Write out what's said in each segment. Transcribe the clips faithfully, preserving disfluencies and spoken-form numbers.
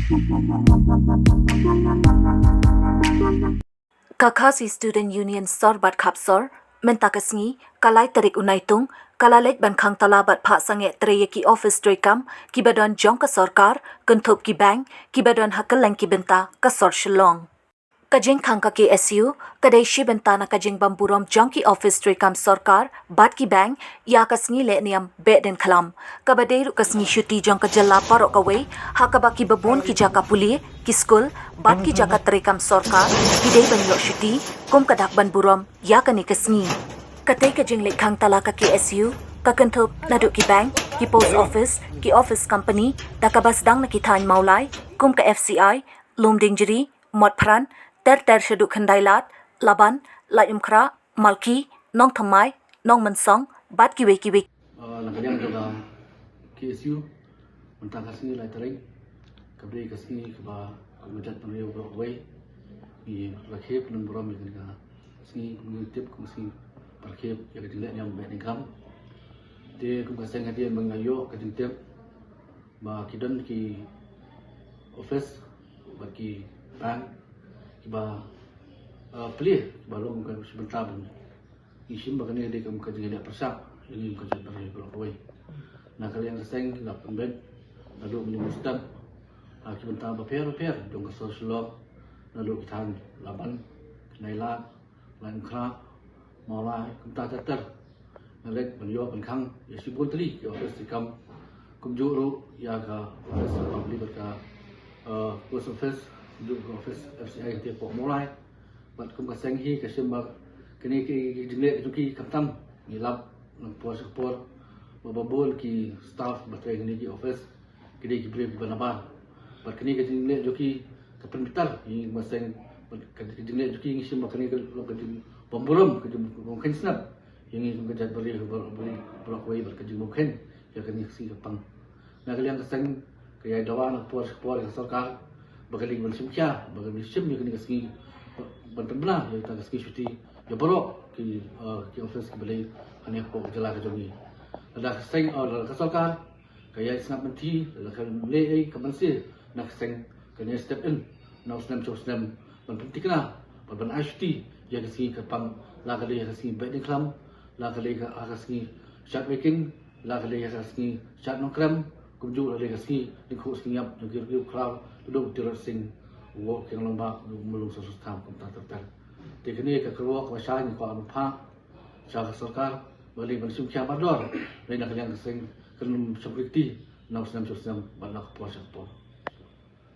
Ka Khasi Student Union Sor bad Khapsor, mynta ka sngi, ka lai tarik u Naitung, ka la leit ban khang tala bad phah sangeh trei ïa ki office treikam, kiba don jong ka sorkar, kynthup ki bank, kiba don ha kylleng ki bynta, ka sor Shillong. Ka jingkhang ka K S U, ka dei shi bynta na ka jingbym burom jong ki office treikam sorkar, bad ki bank, ïa ka sngi leh niam Behdeiñkhlam. Kaba dei ruh ka sngi shuti jong ka jylla baroh kawei, ha kaba kiba bun ki jaka pule, ki skul, bad ki jaka treikam sorkar, ki dei ban ïoh shuti, kum ka dak ban burom, ïa kane ka sngi. Katei ka jingleit khang tala ka K S U, ka kynthup, naduh ki bank, ki post office, ki office company, da kaba sdang na ki thaiñ Mawlai, kum ka F C I, Lumdiengjri, Motphran, ter ter shaduh Khyndailad, Laban, Laitumkhrah, Malki, Nongthymmai, Nongmynsong, bad kiwei kiwei. Ah, na ka liang jong ka K S U, mynta ka sngi lai tarik, ka dei ka sngi kaba, ka jait bynriew baroh kawei, ngi rakhe pynburom ïa kane ka sngi, ngi tip kum ka sngi ba rakhe ïa ka jingleh niam Behdeiñkhlam. Te kum ka seng hadien ba nga ïoh ka jingtip ba ki don ki office bad ki bank kiba, uh, plie, kiba long ka shi bynta ban. Ngi shim ba kane ka dei ka, ka jingleh pyrshah ïa ngi kum ka jaitbynriew baroh kawei. Na ka liang ka seng la pynbeit naduh mynnin mynstep, ha ki bynta bapher bapher jong ka sor Shillong, naduh ki thaiñ Laban, Khyndailad, Laitumkhrah, Mawlai, kumta ter ter. Nga leit ban ïoh ban khang ïa shibun tylli ki office treikam, kumjuh ruh ïa ka office public bad ka, eh, post office, kumjuh ka office F C I hangtei hapoh Mawlai. Bad kum ka seng hi ka shim ba kine ki, ki jingleh jong ki khamtam ngi lap na ka por sha ka por, ba, ba bun ki staff ba trei ha kine ki office ki dei ki briew kiba nabar. Bad kane ka jingleh jong ki ka pynbitar ïa ngi kum ka seng, bad ka, ka jingleh jong ki ngi shim ba kane ka long ka jingbymburom, ka jingbymkheiñ snap ïa ngi kum ka jaitbynriew baroh, baroh, baroh kawei, bad ka jingbymkheiñ ïa kane ka sngi kyrpang. Na ka liang ka seng, ka ïai dawa na ka por sha ka por ïa ka sorkar ba ka dei ban shim khia, ba ka dei ban shim ïa kane ka sngi, ba, ban pynbna ïa kata ka sngi shuti ïa baroh ki, eh, ki office kiba dei hangne hapoh ka jylla ka jong ngi. Lada ka seng, eh, lada ka sorkar ka ïai sngap lynti, lada ka leh ei ka mynsiem na ka seng, kan ïai step in na u snem sha u snem ban pynthikna bad ban ai shuti ïa ka sngi kyrpang, la ka dei ha ka sngi Behdeiñkhlam, la ka dei ha ka sngi Shad Weiking, la ka dei ha ka sngi Shad Nongkrem, kumjuh la dei ha ka sngi Lyngkhuh Sngi Ïap jong ki riew khraw, Ladooh Tirot Sing, u Woh Kiang Nangbah, u Myllung Soso Tham, kumta ter ter. Te kane ka kyrwoh kaba shai ngi kwah ban phah sha ka sorkar ba dei ban shim khia bad dor, dei na ka liang ka seng kan ym shong kti na u snem sha u snem bad na ka por sha ka por.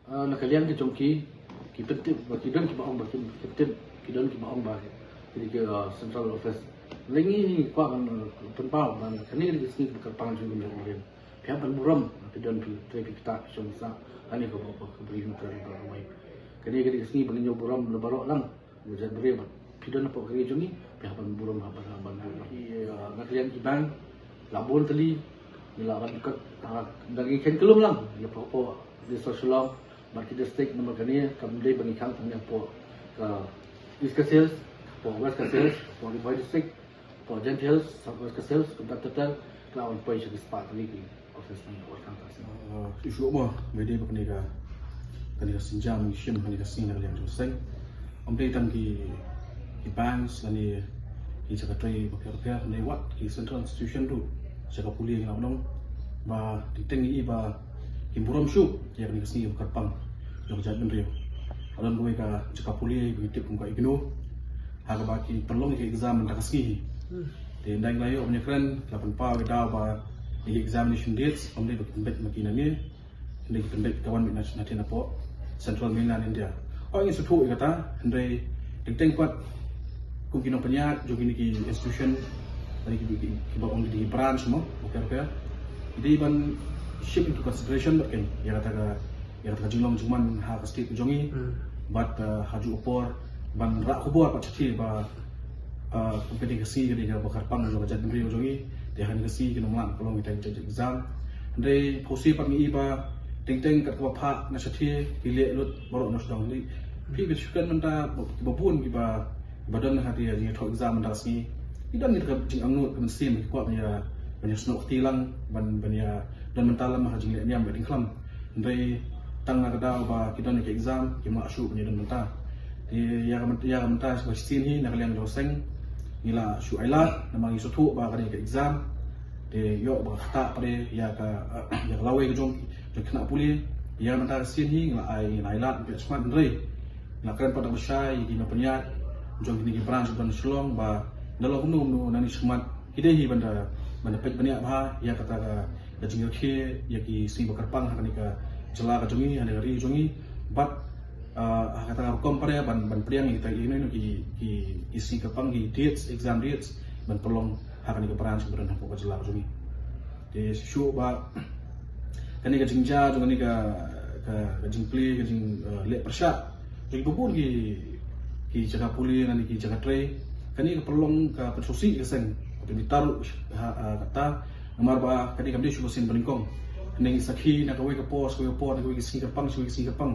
Ah, na ka liang ka jong ki, ki pyntip ba ki don kiba ong ba ki pyntip, ki don kiba ong ba ki dei ki, ah, central office. Lei ngi kwah ban, ah, pynpaw ba kane ka dei ka sngi kaba kyrpang jong ki briew. Phi hap ban burom, phi don phi trei phi ktah phi shong sah, kane ka ba ka briew ka ba wai. Kane ka dei ka sngi ba ngin ïoh burom na baroh lang. Ngi jaitbynriew bad phi don hapoh ka ri jong ngi, phi hap ban burom, hap ban, hap ban burom. Ki, ah, na ka liang ki bank la bun tylli, ngi la ban kat, ah, da ngi kheiñ kyllum lang ïa hapoh, hapoh District Shillong bad ki district namar kane kam dei ba ngi khang tang ïa hapoh ka East Khasi Hills, hapoh West Khasi Hills, hapoh Ri Bhoi District, hapoh Jaintia Hills, South West Khasi Hills, kumta ter ter, ka la wan poi sha ki spah tylli ki office ngi wan khang ka seng. Uh, shuh shuh mo, ba dei ba kane ka, kane ka sienjam ngi shim kane ka sngi na ka liang jong ka seng. Ym dei tang ki, ki banks lane ki jaka trei bapher bapher, ne wat ki central institution ruh, jaka pule ngi la ong ba teng teng ngi i ba kim burom shuh ïa kane ka sngi ba kyrpang jong ka jaitbynriew. Ka don kawei ka jaka pule ba ngi tip kum ka IGNOU, ha kaba ki pynlong ïa ka exam mynta ka sngi hi. Te ynda ngi la ïoh ban ïakren, la pynpaw ïa ka daw ba ïa ki examination dates ym dei ba ki pynbeit ma ki nangne, hynrei ki pynbeit ka wan beit na, na tei napoh Central Mainland India. Oi, ngi sngewthuh ïa kata, hynrei teng teng pat kum ki nongpynïaid jong kine ki institution, kine ki, ki, kiba ong ki dei ki branch mo, bapher bapher, ki dei ban shim into consideration bad kane ïa kata ka, ïa kata ka jinglong jingman ha ka state ka jong ngi. Hmm. Bad, uh, ha juh ka por ban rah khubor pat shatei ba, uh, kum kane ka sngi ka dei kaba kyrpang jong ka jaitbynriew jong ngi. Te ha kane ka sngi kin ym lah ban pynlong kita ki exam. Hynrei phusi pat ngi i ba teng teng kat kaba phah na shatei ki leh lut baroh na sdang. Hynrei phi, phi shu kren mynta ba bun kiba, ba don ha kata ka jingïathoh exam mynta ka sngi, ki don kita ka jingangnud ka mynsiem, ki kwah ban ïa, ban ïasnoh kti lang, ban, ban ïa don mynta lem ha ka jingleh niam Behdeiñkhlam. Hynrei Tang na ka daw ba ki don ïa ka exam, kim lah shuh ban ïadon bynta. Te ïa ka, ïa ka mynta shuh ba shisien hi na ka liang jong ka seng ngi la shu ailad namar ngi sngewthuh ba kane ka exam te ïoh ba ka ktah pat ïa ka, ïa ka lawei ka jong, jong ki khynnah pule. Ïa ka mynta ka sien hi ngi la ai, ngi la ailad, ngi la smat, hynrei ngi la kren pat da ka bashai ïa ki nongpynïaid jong kine ki branch ba don Shillong ba ynda long kumno kumno nangne shakhmat ki dei hi ban da, ban da peit bniah bha ïa kata ka, ka jingrakhe ïa ki sngi ba kyrpang ha kane ka jylla ka jong ngi, ha kane ka ri jong ngi. Bad, ah, ha kata ka rukom pat ban, ban pdiang ïa kita, ïa kino kino ki, ki, ki sngi kyrpang, ki dates, exam dates ban pynlong ha kane ka branch ba don hapoh ka jylla ka jong ngi. Te shuh ba kane ka jingjia jong kane ka, ka, ka jingplie, ka jing, eh, leh pyrshah jong kiba bun ki, ki jaka pule, nangne ki jaka trei. Kane ka pynlong ka pynsngewsih ka seng. Ka pynbitar ha, ha kata. Namar ba kane kam dei shuh ba sien ba nyngkong. Kane ngi sakhi na kawei ka por sha kawei ka por, na kawei ka sngi kyrpang sha kawei ka sngi kyrpang.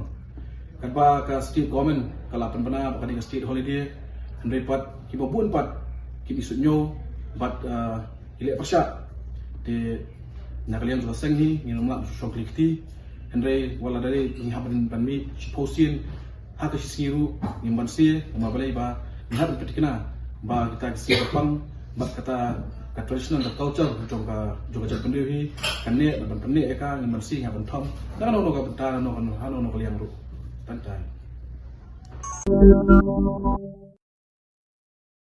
Katba ka state government ka la pynbna ba kane ka state holiday, hynrei pat kiba bun pat ki dei suidñiew bad, eh, ki leh pyrshah. Te na ka liang jong ka seng hi ngim lah ban shu shong kylli kti. Hynrei wat la dei ngi hap ban, ban mih shiphew sien ha ka shi sngi ruh ngim banse, namar balei ba ngi hap ban pynthikna ba kita ki sngi kyrpang bad kata ka traditional, ka culture jong ka, jong ka jaitbynriew hi kan neh, ban pynneh ïa ka, ngim banse, ngi hap ban thom. Nangno nangno ka bynta, nangno nangno ka liang ruh. Tang kata.